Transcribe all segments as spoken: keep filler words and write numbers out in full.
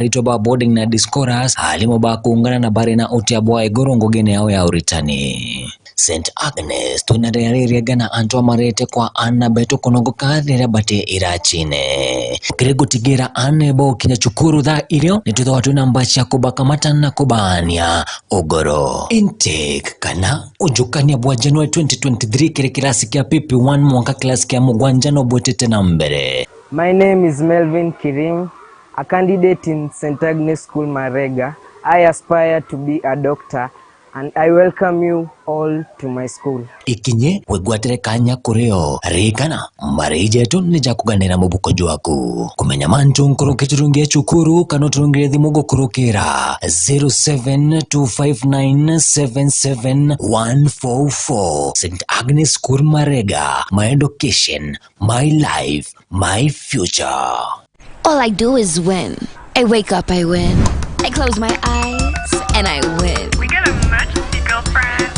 aritwa ba boarding na discorers, aarimu ba kuungana na bari na utia bwa iguru ngugine yao ya uritani. Saint Agnes, twina riariria gana antu amarete kwa aana betu kunogoka riria bati iracine. Kiri gutigira aana bo kinya cukuru thaa irio, nitwithagwa twina mbaci ya kubakamata na kubaania ugoro. Intake kana ujukania bwa January twenty twenty-three kiri kirasi kia P P one mwanka kirasi kia mugwanja no bwitite na mbere. My name is Melvin Kirim, a candidate in Saint Agnes School Marega. I aspire to be a doctor and I welcome you all to my school. Ikinye wigwatire kanya kuri o. Ririkana, mbari jetu ni ja kuganira mubuko jwaku. Kumenya mantu nkuruki turungie cukuru kana uturungire thimu gukurukira zero seven two five nine seven seven one four four. Saint Agnes School Marega, my education, my life, my future. All I do is win. I wake up, I win. I close my eyes, and I win. We got a emergency, girlfriend.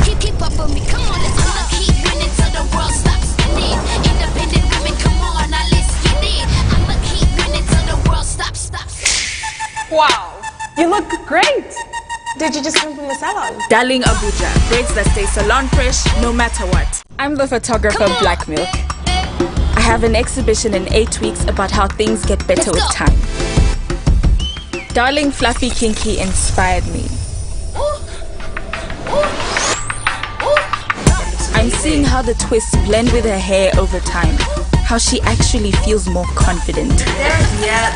Keep, keep up with me, come on, let's go. I'ma keep winning till the world stops spinning. Independent women, come on, now let's get it. I'ma keep winning till the world stops, stops. Wow, you look great. Did you just come from the salon? Darling Abuja, braids that stay salon fresh no matter what. I'm the photographer Black Milk. I have an exhibition in eight weeks about how things get better with time. Darling Fluffy Kinky inspired me. I'm seeing how the twists blend with her hair over time. How she actually feels more confident.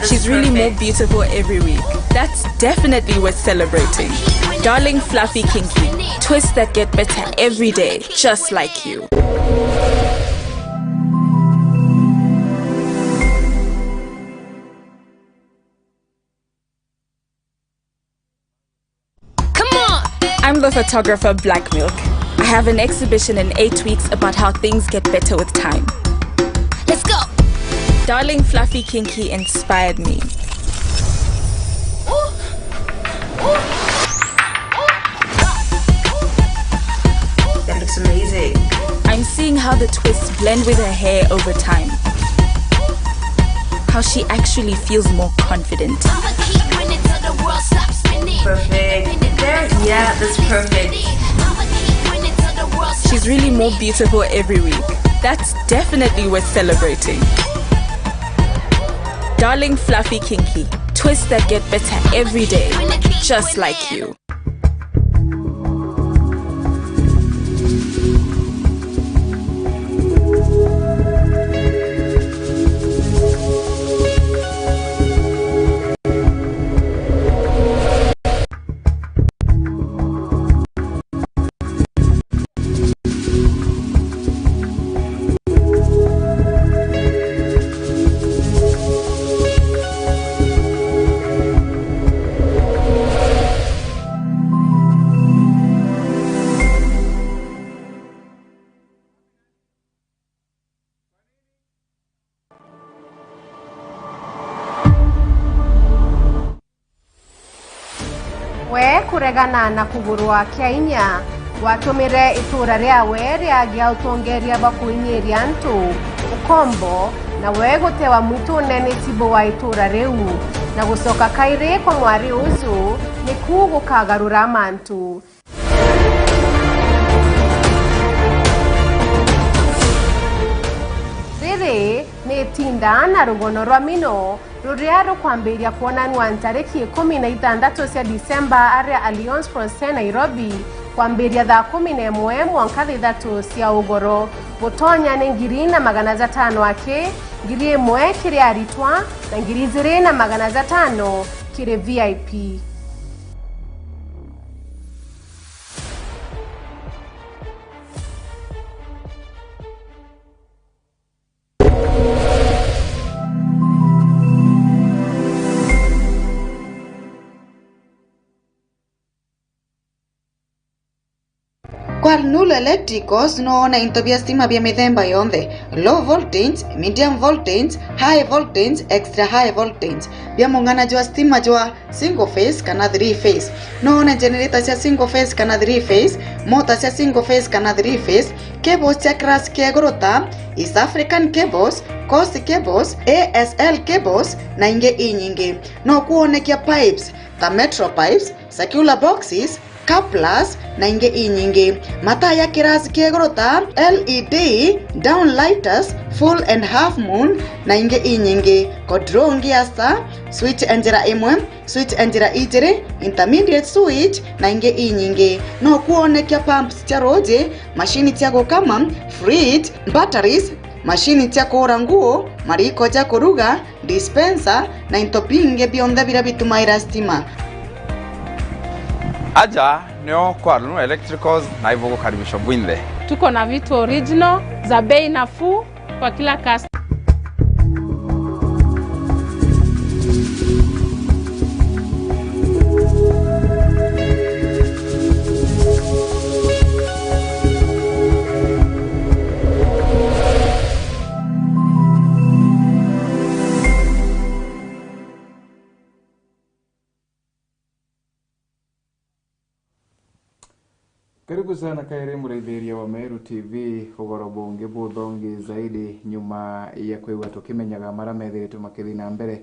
She's really more beautiful every week. That's definitely worth celebrating. Darling Fluffy Kinky, twists that get better every day, just like you. Come on! I'm the photographer Black Milk. I have an exhibition in eight weeks about how things get better with time. Let's go! Darling Fluffy Kinky inspired me. That looks amazing. I'm seeing how the twists blend with her hair over time. How she actually feels more confident. Perfect. There, yeah, that's perfect. She's really more beautiful every week. That's definitely worth celebrating. Darling Fluffy Kinky, twists that get better every day, just like you. We kuregana na kugurwa kia inya, gwatumire itura riawe riagia utongeria bwa kuinyiria antu ukombo, na we gutewa mwitune ni cibu wa itura riu, na gucoka kairi kwa mwari uju niku gukagarura mantu. Riri ni itinda na rugono rwa mino ruria rukwambiria kwonanua ntariki ikumi na ithanthatu cia Disemba aria Alliance Française Nairobi, kwambiria thaa kumi na imwe mwanka thaa ithatu cia ugoro. Gutonya ni ngiri na magana jatano aki, ngiri imwe kiri aritwa, na ngiri ijiri na magana jatano kiri V I P. Kwarnul Electricals no wone into bia stima bia mithemba yonthe, low voltage, medium voltage, high voltage, extra high voltage, bia mung'ana jwa stima jwa single phase kana three phase. No wone generator cia single phase kana three phase, mota cia single phase kana three phase, cables cia class kia iguru ta East African Cables, Coast Cables, A S L Cables na ingi inyingi. No kuonekia pipes ta Metro Pipes, circular boxes, couplers na ingi inyingi. Mataa ya kirasi kia iguru ta L E D, downlighters, full and half moon na ingi inyingi. Control ngia star, switch ya njira imwe, switch ya njira ijiri, intermediate switch na ingi inyingi. No kuonekia pumps cia ruuji, mashini cia gukama, fridge, batteries, mashini cia kuura nguo, mariko ja kuruga, dispenser na into bingi bionthe biria bitumaira stima. Aja nio kwa Runu Electricals na ibugukaribisha bwinthe. Tuko na vitu original za bei nafuu kwa kila customer. Karibu sana kairi muraithiria wa Meru T V, ugoro bungi buthongi zaidi nyuma ya kwigua tukimenyaga mara methiritwe makithi na mbere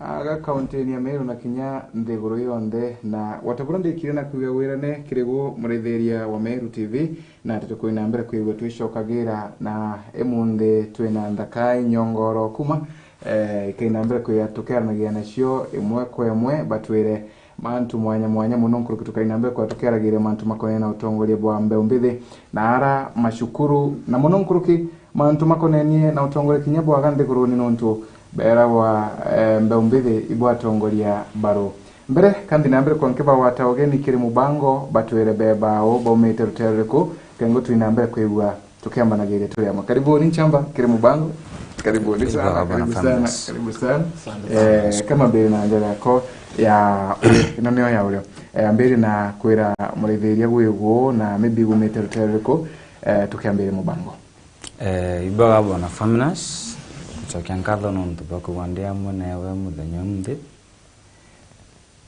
aga kauntini ya Meru na kinya nthiguru yonthe. Na wata buria ndikire na kwiga wirane kirigu muraithiria wa Meru T V, na ati tukwina mbere kwigua twicokagira na imunthi twina nthaka inyongoro kuma, eh, ikaina mbere kwigua tukiaranagia nacio imwe kwa imwe, batwire mantu mwanya mwanya mono nkuruki tukaina mbere kwa tukiaragiria mantu makonainie na utongoria bwa mbeu mbithi na ara macukuru, na mono nkuruki mantu makonainie na utongoria kinya bwaga nthiguruni nontu beragwa, eh, mbeu mbithi ibwatongoria baru. Mbere kandi na mbere kwa nkibagwata ugeni kiri mubango, batwire bebao baumite rutere ruriku, kengo twina mbere kwigua tukiambanagiria turi amwe. Karibuni Nchamba kiri mubango. Karibuni sana, karibu sana, karibu sana. Eh, kama mbere na njira yako ya urio, ino niyo ya urio. Eh, mbere na kwira muraithiria gwigu na maybe gumite rutere ruriku, eh, tukiambire mubango. Eh, ibwega bwana Faminas, gucokia nkatho nontu bwa kwigua ndi amwe nawe muthenya uyu nthi.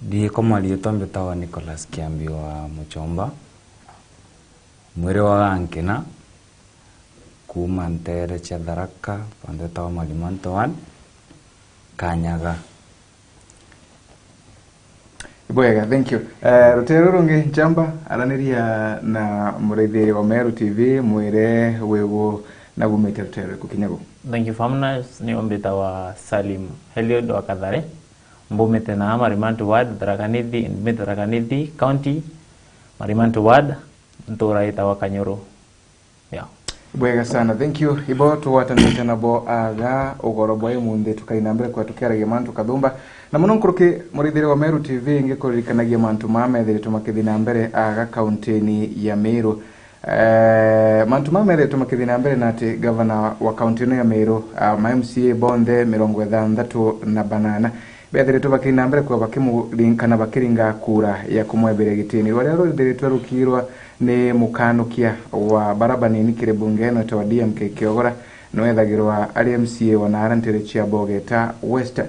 Ndikoma riitwa mbitawa Nicholas Kiambi wa Muchomba, mwiri wa Gankina, kuuma nteere cia Tharaka, bantu betawa Marimanto one, Kanyaga. Ibwega, thank you. Eh, rutere ruru rungi Nchamba, araniria na muraithiria wa Meru T V, mwire wigu na gumite rutere ruriku kinya gu. Thank you, Famnas. Ni umbitawa Salim Eliud wa Kathare. Mbumite na Marimanto Ward, Tharaka Nithi, mbumite Tharaka Nithi County, Marimanto Ward, ntura itawa Kanyuru. Yeah. Bwega sana, thank you. Ibo tugwatanite nabo aga ugoro bwa imunthi tukaina mbere kwa tukiaragia mantu kathumba. Na mono nkuruki muraithiria wa Meru T V ngikuririkanagia mantu maa methiritwe makithi na mbere aga kauntini ya Meru. Eh, mantu maa methiritwe makithi na mbere na ati gavana wa kaunti ino ya Meru, ah, ma M C A bonthe mirongo ithanthatu na banana bethiritwe bakithi na mbere kwa bakimurinkana bakiringa kura ya kumweberia gitini. Rwaria rwithiritwe rukiirwa ni mukanukia wa bara banini kiri bunge ino etagwa D M K Kiogora, no ethagirwa ari M C A wa naara ntere cia Bogeta West.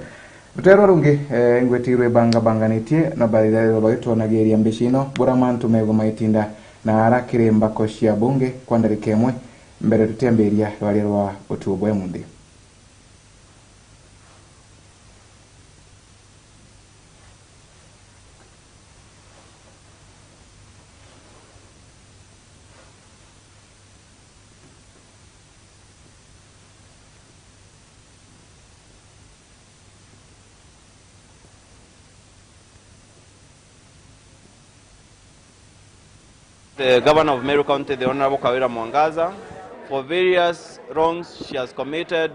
Rutere rwa rungi, eh, ngweti rwebangabanganitie, na baithagirwa bagitwonagiria mbici ino, bura mantu megwa maitinda na ara kiri mbako cia bunge kwa ndarika imwe, mbere tutiambiria rwaria rwa utuo bwa imunthi. The Governor of Meru County, the Honorable Kawira Mwangaza, for various wrongs she has committed,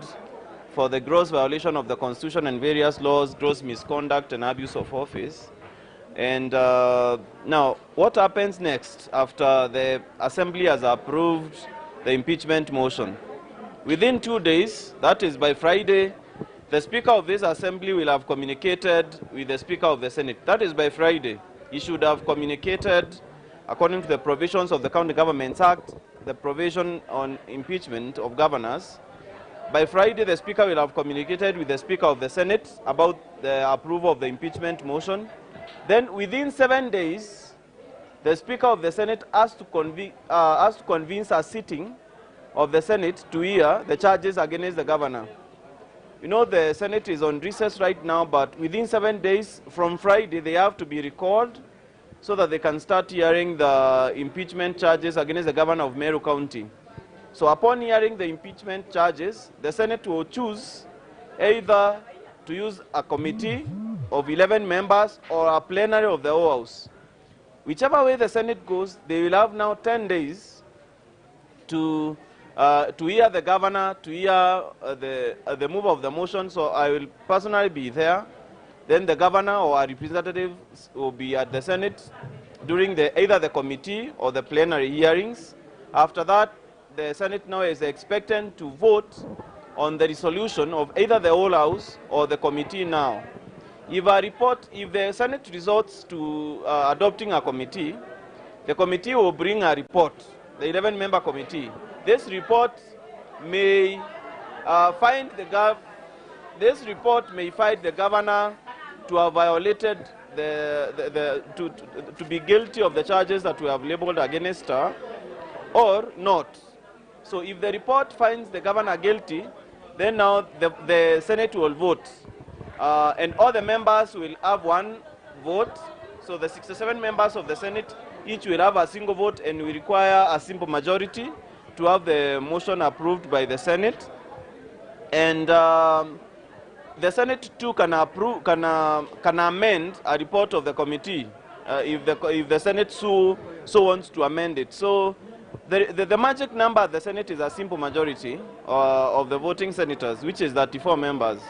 for the gross violation of the Constitution and various laws, gross misconduct and abuse of office. And, uh, now, what happens next after the Assembly has approved the impeachment motion? Within two days, that is by Friday, the Speaker of this Assembly will have communicated with the Speaker of the Senate. That is by Friday. He should have communicated According to the provisions of the County Governments Act, the provision on impeachment of governors, by Friday the Speaker will have communicated with the Speaker of the Senate about the approval of the impeachment motion. Then within seven days, the Speaker of the Senate has to, conve- uh, has to convince a sitting of the Senate to hear the charges against the governor. You know, the Senate is on recess right now, but within seven days from Friday, they have to be recalled so that they can start hearing the impeachment charges against the governor of Meru County. So upon hearing the impeachment charges, the Senate will choose either to use a committee of eleven members or a plenary of the whole House. Whichever way the Senate goes, they will have now ten days to, uh, to hear the governor, to hear, uh, the, uh, the mover of the motion. So I will personally be there. Then the governor or a representative will be at the Senate during the, either the committee or the plenary hearings. After that, the Senate now is expected to vote on the resolution of either the whole House or the committee now. If a report, if the Senate resorts to, uh, adopting a committee, the committee will bring a report, the eleven-member committee. This report may, uh, find the gov- this report may find the governor to have violated the, the, the to, to, to be guilty of the charges that we have labelled against her or not. So if the report finds the governor guilty, then now the, the Senate will vote. Uh, and all the members will have one vote. So the sixty-seven members of the Senate each will have a single vote, and we require a simple majority to have the motion approved by the Senate. And, um, the Senate too can approve, can, uh, can amend a report of the committee, uh, if the co- if the Senate so so wants to amend it. So the, the, the magic number at the Senate is a simple majority, uh, of the voting senators, which is thirty-four members.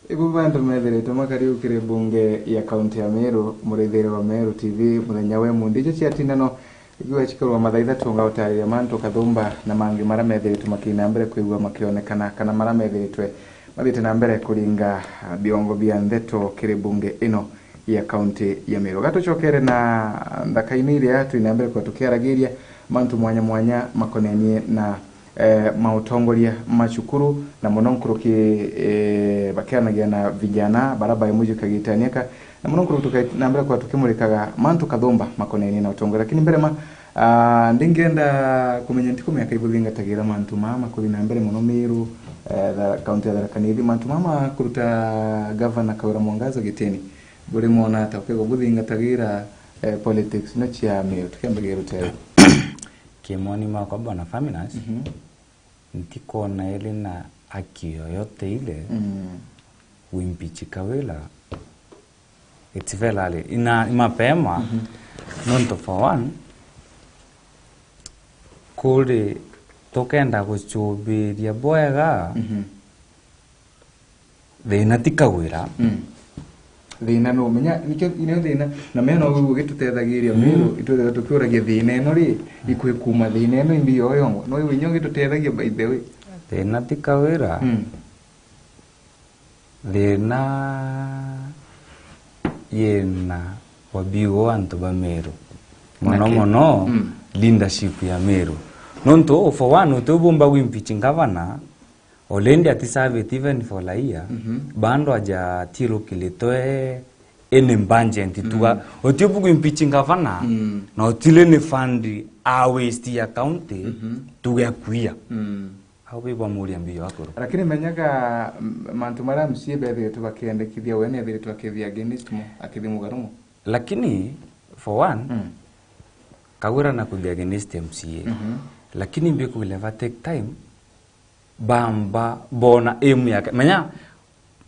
Ibu bantu methiritwe makariukire mbunge ya kaunti ya Meru, murithire wa Meru T V muthenya wa imunthi. Icio ciatindano ikiwa cikorwa mathaa ithatu, ngautariria mantu kathumba na mangi maria methiritwe makina mbere kwigua makionekana kana maria methiritwe mathiite na mbere kuringa, ah, biongo bia ndeto kiri mbunge ino ya kaunti ya Meru. Gatucokere na nthakaini iria twina mbere kwa tukiaragiria mantu mwanya mwanya makonenie na eh, mautongoria ma cukuru, na mono nkuruki, eh, bakiaranagia na vijana bara bae muju kagitaniaka, na mono nkuruki tukai na mbere kwa tukimurikaga mantu kathumba makonenie na utongoria. Lakini mbere ma, ah, ndingenda kumenya ntiku miaka ibuthingatagira mantu mama kuthi na mbere mono Meru, eh, Thara- kaunti ya Tharaka Nithi, mantu mama kuruta gavana Kawira Mwangaza gitini. Buri mwona ata ukego buthingatagira, eh, politics no cia Meru? Tukiambagia rutere. Kimoni makwa bwana Faminas, mhm, ntikona iri na haki yoyote ile, mm, kuimpeach Kawira. It's very early. Ina, ni mapema, mhm, nontu for one, kuri tukenda gucubiria bwega, mhm, thina ti Kawira. Mm. Thina no menya, nikio, nio thina. Na menya no wigue ugitutethagiria, mm, Meru, itwethagirwa tukiuragia thina ino ri, ikwi kuma thina ino imbi yoyongwa. No wigue inya ugitutethagia by the way. Thina ti Kawira. Mm. Thina yina wabiu wa antu ba Meru. Mono, naki, mono, mm, leadership ya Meru. Nontu for one, uti ubumba gwimpeach ngavana, already ati serve it even for a year, mhm, bando aja atirukiritwe any budget tuga, mm, uti ubu gwimpeach ngavana, mm, na utile ni fund a waste ya county, mhm, tuge akuia. Mm. Au bibamuria mbio akuru. Lakini menyaga, m- mantu maria M C A bethiritwe bakiendekithia, we niethiritwe akithia against mo, akithi mugaru mo. Lakini for one, mm, Kawira na kuthi against M C A. Mhm. Lakini mbio kugile va take time, bamba bona aim yake. Menya,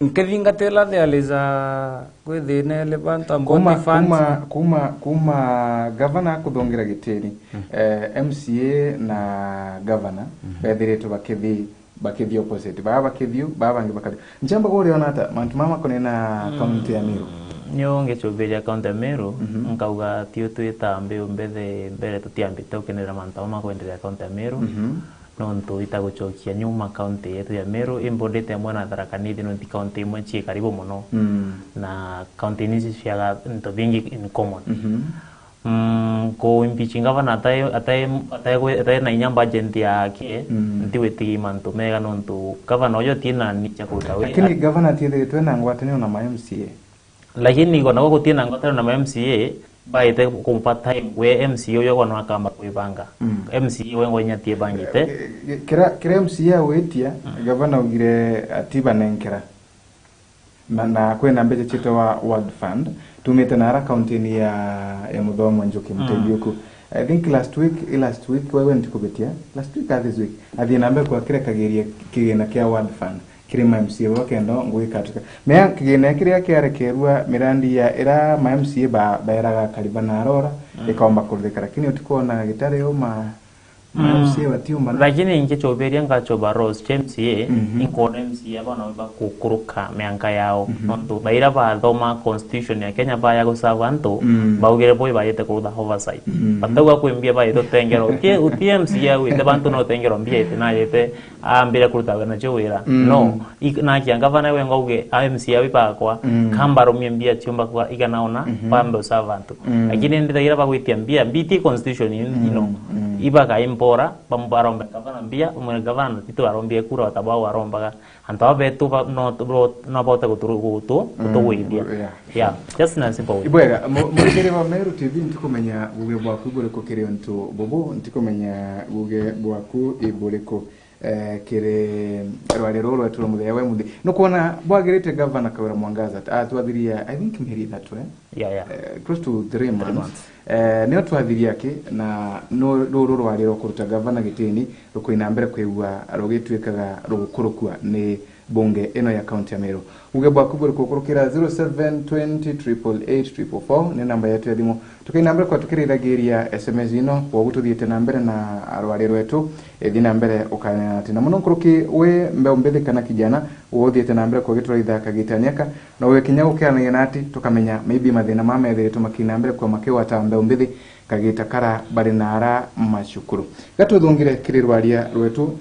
nkithingatira there is a, kwi thina ile bantu ambao kuma, ni fans. Kuma, kuma, kuma gavana akuthongira gitini, mm, eh, M C A na gavana, mhm, bethiritwe bakithi, bakithi opposite. Baa bakithiu, baa bangi bakathi. Nchamba kuri ona ata, mantu mama makonena, mm, county ya Meru. Nio ngicubiria county ya Meru, mhm, nkauga tiu twita mbiu mbithi mbere tutiambite gukenerera mantu mama makwenderea county ya Meru. Mhm. nontu itagucokia nyuma county yetu ya Meru, imbondete mwana Tharaka Nithi, nontu county imwe cii karibu mono. Mm. Na county nici ciaga into bingi in common. Mhm. Mm, ku impeach gavana atae, atae, atae, atae na inya budget yake, mm, ntigwitigia mantu mega nontu gavana uju atina ni cia kuruta wira. Lakini gavana atiithiritwe na ngwataniro na ma M C A. Lakini gona gwa gutina ngwataniro na ma M C A, baite kumpa time we M C A uju gona akamba kwibanga. Mm. M C A we ngwa inya tiebangite. Eh, eh, kira, kira M C A agwitia, mm, gavana augire atibanenkera. Na, na kwina mbeca ciitwa wa World Fund, tumite na ara county-ini ya, ya Muthomo Njuki, mm, Mutebi uku. I think last week, i last week, wewe ntikubitia, last week or this week, athii na mbere kwa kirekagiria kigina kia World Fund, kiri ma M C A bakenda ngugi ikatuka. Mea kigina kiria kiarekerua mirandi ya ira ma M C A ba, baeraga akari bana arora, mm, ikaomba kuruthika, lakini utikona gitari uma. Mm. M C A batiumba na. Lakini ingicoberia ngacoba Rose cha M C A, mhm, inkona M C A aba nabo bakukuruka mianka yao. Mhm. Nontu baira bathoma constitution ya Kenya baya gusava antu, mm, baugire bo ibayite kurutha oversight. Mhm. Batauga kwi mbia bayite utengero. Uti, uti M C A wite bantu no utengero mbia ite na yite ambire kuruta wira nacio wira. Mm. No, ik-, nakia ngavana we ngauge, a M C A wi bakwa, mm, kamba arumie mbia ciumba kwa igana ona, mhm, bambe usava antu. Mm. Lakini ndithagira bagwitia mbia, mbiti constitution in-, mm, ino. Mm. Ibaka impora, bam-, barombe gavana mbia, umwe gavana titu arombie kura, wata bau arombaga. Antu aba betu ba-, no, no, no bote guturu-, gutu-, mm, gutugwithia. Yeah. Yeah, just na simple way. Ibwega, mu-, murikiri ba Meru T V, ntikumenya guge bwaku iburiku kiri untu bubu, ntikumenya guge bwaku iburiku. Eh, kiri rwari ruru rwetu rwa muthenya wa imuthi. Nukwona bwagirite gavana Kawira Mwangaza, ah, twathiria, I think, mieri ithatu, eh? Yeah, yeah. Eh, close to three months. Three months. Eh, nio twathiria ki, na no, ruru rwari rwa kuruta gavana gitini, rukuina mbere kwigua rugituikaga rugukurukua ni bunge ino ya kaunti ya Meru. Uge bwaku buriku gukurukira zero seven twenty triple eight triple four ni namba yetu ya thimu. Tukaina mbere kwa tukirithagiria S M S ino, kwogu tuthiite na mbere na rwari rwetu. Ithi na mbere ukanena ati, na muno nkuruki wi mbeu mbithi kana kijana, uthiite na mbere kwa gituraitha kagita niaka, na uge kinya gukiaranagia na ati, tukamenya maybe mathina maa methiritwe makina mbere kwa makigwata mbeu mbithi kagita kara bari na ara macukuru. Gatuthungire kiri rwaria rwetu.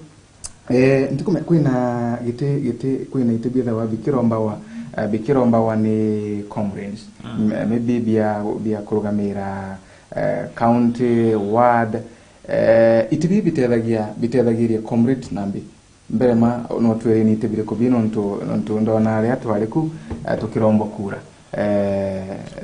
Eh, ntikumenya kwina giti, giti, kwina iti biethawa bikirombawa, eh, bikirombawa ni comrades. Mm. M-, maybe bia, bia kurugamira, eh, county, ward. Eh, iti bibi bitethagia, bitethagiria comrade nambi. Mbere ma, no twere ni iti biriku bi nontu, nontu ndona aria twari ku, eh, tukiromba kura. Eh,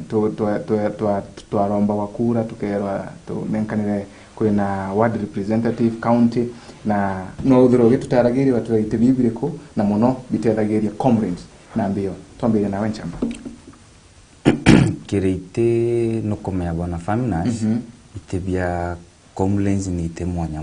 tu-, twa-, twa-, twa-, twarombawa kura, tukerwa tumenkanire kwina ward representative, county, na no uthire ugitutaragiria batwira iti biu biriku, na muno bitethagiria comrades na mbio. Twambirie nawe Nchamba. Kiri iti nukumenya bwana Faminas, mhm, iti bia comrades ni iti mwanya